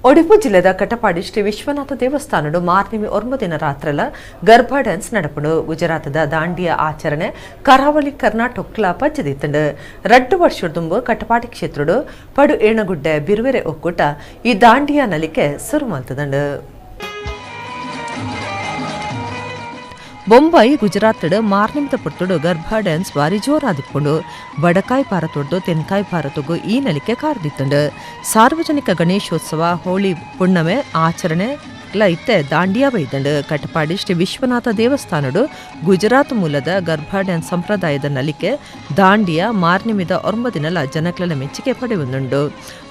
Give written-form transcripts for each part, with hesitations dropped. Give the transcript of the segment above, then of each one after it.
ಒಡಿಪು ಜಿಲ್ಲೆದ ಕಟಪಾಡಿ ಶ್ರೀ ವಿಶ್ವನಾಥ ದೇವಸ್ಥಾನಡು ಮಾರ್ನಿಮಿ 9 ದಿನ ರಾತ್ರೆಲ ಗರ್ಭಾ ಡ್ಯಾನ್ಸ್ ನಡಪುಂಡು. ಗುಜರಾತದ ದಾಂಡಿಯ ಆಚರಣೆ ಕರಾವಳಿ ಕರ್ನಾಟಕಲ ಪಜ್ಜದಿತ್ತುಂಡು. 2 ವರ್ಷ ಕಟಪಾಡಿ ಕ್ಷೇತ್ರಡು ಪಡು ಏಣಗುಡ್ಡೆ ಬಿರುವೆರೆ ಒಕ್ಕೂಟ ಈ ದಾಂಡಿಯ ನಲಿಕೆ ಸುರು ಮಲ್ತದಂಡು. ಬೊಂಬೈ ಗುಜರಾತ್ಡ್ ಮಾರ್ನಿಮಿತ ಪುರ್ತುಡು ಗರ್ಭಾ ಡ್ಯಾನ್ಸ್ ಬಾರಿ ಜೋರಾದಿಪ್ಪುಂಡು. ಬಡಕಾಯ್ ಭಾರತೊಡ್ದು ತೆನ್ಕಾಯ್ ಭಾರತಗು ಈ ನಲಿಕೆ ಕಾರ್ದಿತ್ತುಂಡು. ಸಾರ್ವಜನಿಕ ಗಣೇಶೋತ್ಸವ, ಹೋಳಿ ಪುಣ್ಣಮೆ ಆಚರಣೆ ಇತ್ತೆ ದಾಂಡಿಯಾ ಬೈದಂಡು. ಕಟಪಾಡಿ ಶ್ರೀ ವಿಶ್ವನಾಥ ದೇವಸ್ಥಾನಡು ಗುಜರಾತ್ ಮೂಲದ ಗರ್ಭಾ ಡ್ಯಾನ್ಸ್ ಸಂಪ್ರದಾಯದ ನಲಿಕೆ ದಾಂಡಿಯಾ ಮಾರ್ನಿಮಿದ 9 ದಿನಲ ಜನಕ್ಲೆನ ಮೆಚ್ಚುಗೆ ಪಡೆಯುಂದುಂಡು.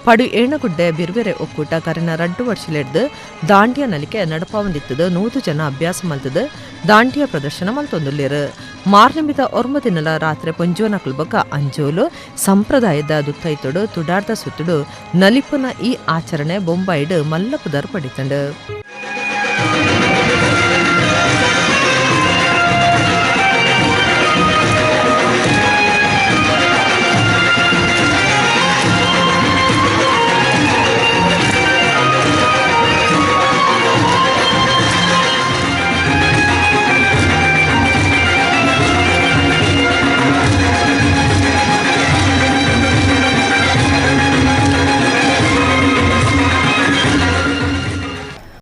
ಪಡು ಏಣಗುಡ್ಡೆ ಬಿರ್ವೆರೆ ಒಕ್ಕೂಟ ಕರಿನ 2 ವರ್ಷಲೆಡ್ದು ದಾಂಡಿಯಾ ನಲಿಕೆ ನಡಪಾವಂದಿತ್ತದು. 100 ಜನ ಅಭ್ಯಾಸ ಮಲ್ತದು ದಾಂಡಿಯಾ ಪ್ರದರ್ಶನ ಮಲ್ತೊಂದುಲ್ಲೆರ್. ಮಾರ್ನಿಮಿದ 9 ದಿನಲ ರಾತ್ರೆ ಪೊಂಜೋನಕುಲ್ ಬೊಕ್ಕ ಅಂಜೋಲು ಸಂಪ್ರದಾಯದ ದುತ್ತೈತೊಡು ತುಡಾರ್ದ ಸುತ್ತುಡು ನಲಿಪುನ ಈ ಆಚರಣೆ ಬೊಂಬಾಯಿಡ್ ಮಲ್ಲ ಪುದರ್ ಪಡಿತಂಡು.